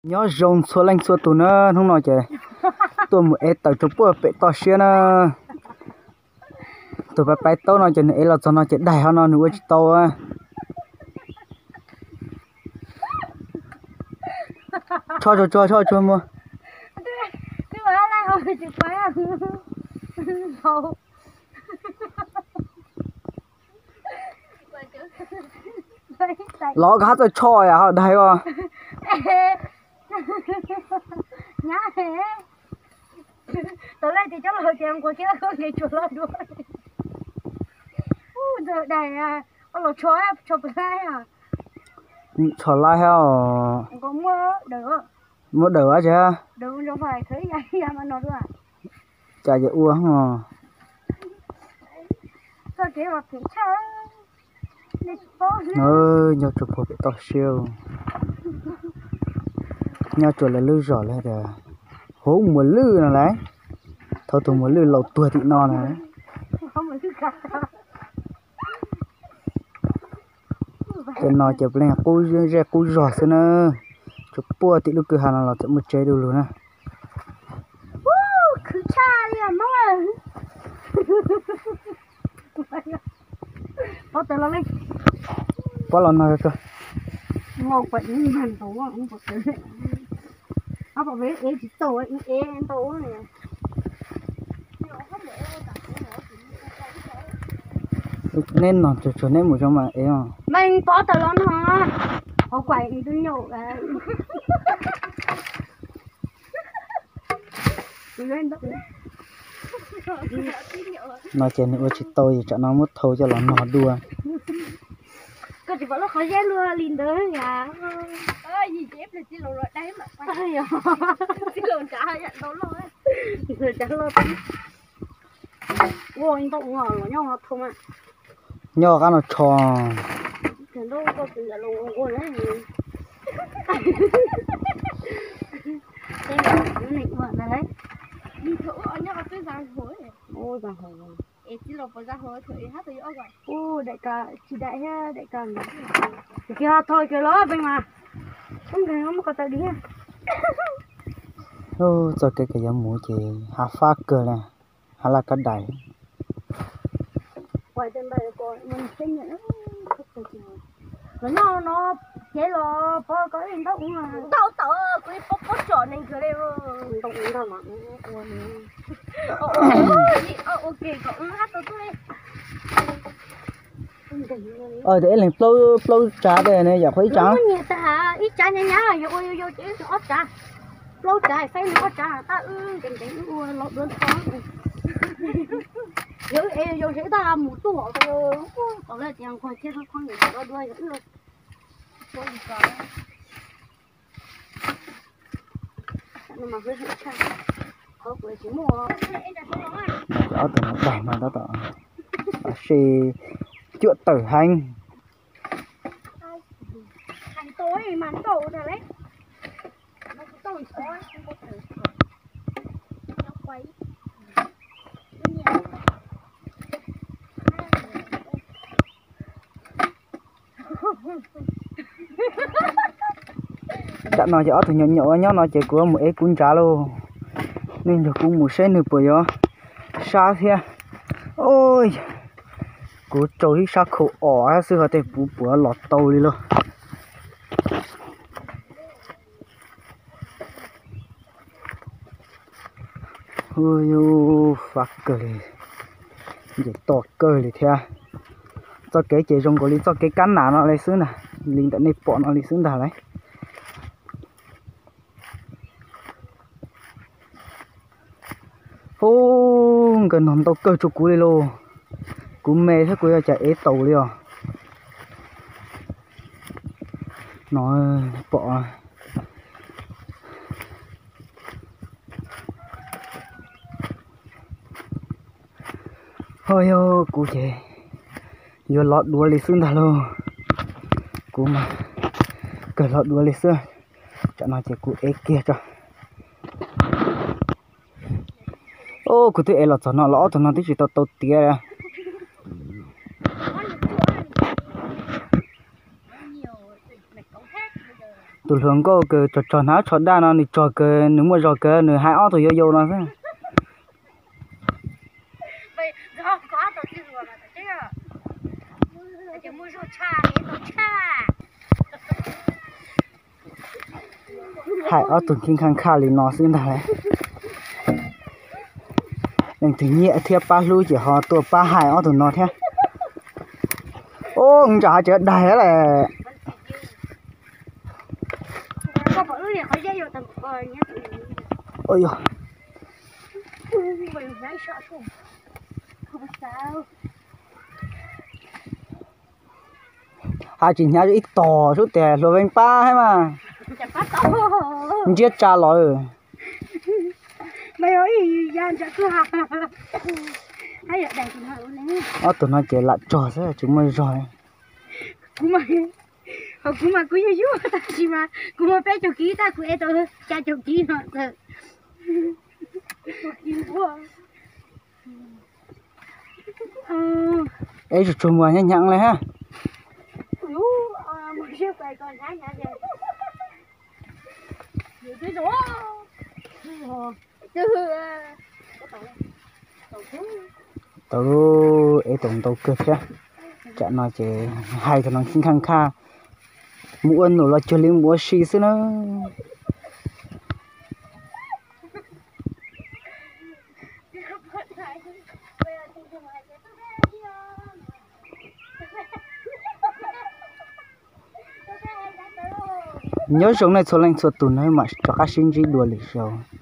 Nyob zoo txhua leej txhua tus na, hnub no ces tuaj mus ev taws tsuas puag pem toj siab na. Tus pab paib taub no ces nws ev los txog no ces daig ho no nws ua tsis tau. Tsho tsuag tsuag, tsho tsuag mus. Los koj hab txawj tsho yam ho daig os. Nyab he, tau laj tias coj los tias nquas kiag nqe tsuas loj dua. Ntxawg daig, koj los tsho, tsho pem laib os. Tsho laib os. Nqos muab daws, muab daws ua tsi, daws ua ntsoov fais khaws ib yam ib yam mas no dua. Cas ces ua txoj kev mas phem tshaj. Nyob tsuas puag pem toj siab, nyob tsuas lawv lub zos lawv tias Hauv Muas Lwj no lauj. Thaum tus Muas Lwj laus tuag tim no na. Cov no ces puav leej qub zej qub zog xwb na. Tsuas puag tim lub kwj ha no los txawm muaj tsev du lug na. Khwv tshaj li os Hmoob. Pob tawm los li. Pob los no tso. Neb no tsuag tsuag neb mus zoo mas ev os. Meej pob tawm los no. Hauv kuam tus nyuj. No ces nws ua tsis tau es tsam no muab thau coj los nog dua. Koj tsis pom lub qhov zeb luaj li ntawd yom. Ua ntau los nyob thau mas. Nyob qab no tsho. Ub, daim ka tsis daim thiab daim ka. Tus kiag ho thau kiag los peb mas. Ub, nkeeg muab ko taw dig. Txoj kev kws yuav mus ces hav fab kawg li, hav laj kab dais. Los nyob no ces los pov ko ib ntaub ntau tau kuv ib pob pob tsom neeg kawg li. Ntau ntau mas ua ua ke kom hab tau tub li. Ib leeg plaub tsav tej ne, yam qhuav ib tsav. Nyiam tas ib tsav nyab nyab yuav ua yau yau ces wb tsis ob tsav. Plaub tsav faib nws ob tsav tab wb ntev ntev wb ua los dua tso. Yog wb ev yau ces wb tab mus tuaj tom lawv tias nquag thiab khob khob nws los dua yog wb los. Ob tug no daig no tab tom, tab sis cuam tawm heev. Tam no ces ob tug nyuam nyuam nyob no ces kuv mus ev kuv ntsav lauj. Nej nrog kuv mus saib nws puas yuav sab thiab. Kuv tsau ib sab khau os xwb ho tej puv puav los tau li lauj. Hu, fab kawg li, nce toj kawg li thiab. Txoj kev ces zoo nkaus li txoj kev kab nam no li xwb ntag, li ntawm nej pom no li xwb ntag lauj. Hu, nkawd nog ntau kawg rau kuv li lauj. Kuv me thiab kuv yuav cas ev tau li os. No pom. Ho yog kuv ces yuav los duav li xwb ntag lauj. Kuv mas kawg los duav li xwb. Tsam no ces kuv ev kiag tso. Kuv twb ev los txog no los ob tug no twb tsis tau tau tiav. Tus hluas nkauj kws tog tog hnav tsho daj no nws tog kawg, nws muaj zog kawg, nws hais ob tug yau yau no xwb. Hais ob tug khib khaj khaj li no xwb ntag lauj. Leej twg nyiam thiab pab hlub ces ho tuaj pab hais ob tug no thiab. Ub, ntsam hais tseem daig lawm. Hais tsis hnyav ib tog sub tias hluas veej pab thiab mas. Ntsiab tsa los. Ob tug no ces lam tsog xwb tsis muaj zog. Kuv mas kuv yog yub tab sis mas kuv muaj peb caug kib tab kuv ev tau xya caum kib no txawm. Ev tsuag tsuag muag hnyav hnyav li hab. Tau, ev tau ntau kawg thiab. Tsam no ces hais tau no khib khaj khaj, mus ua num los cuag li mus ua si xwb na. Nyob zoo nej txhua leej txhua tus na, mam rov qab sib ntsib dua lwm zaus.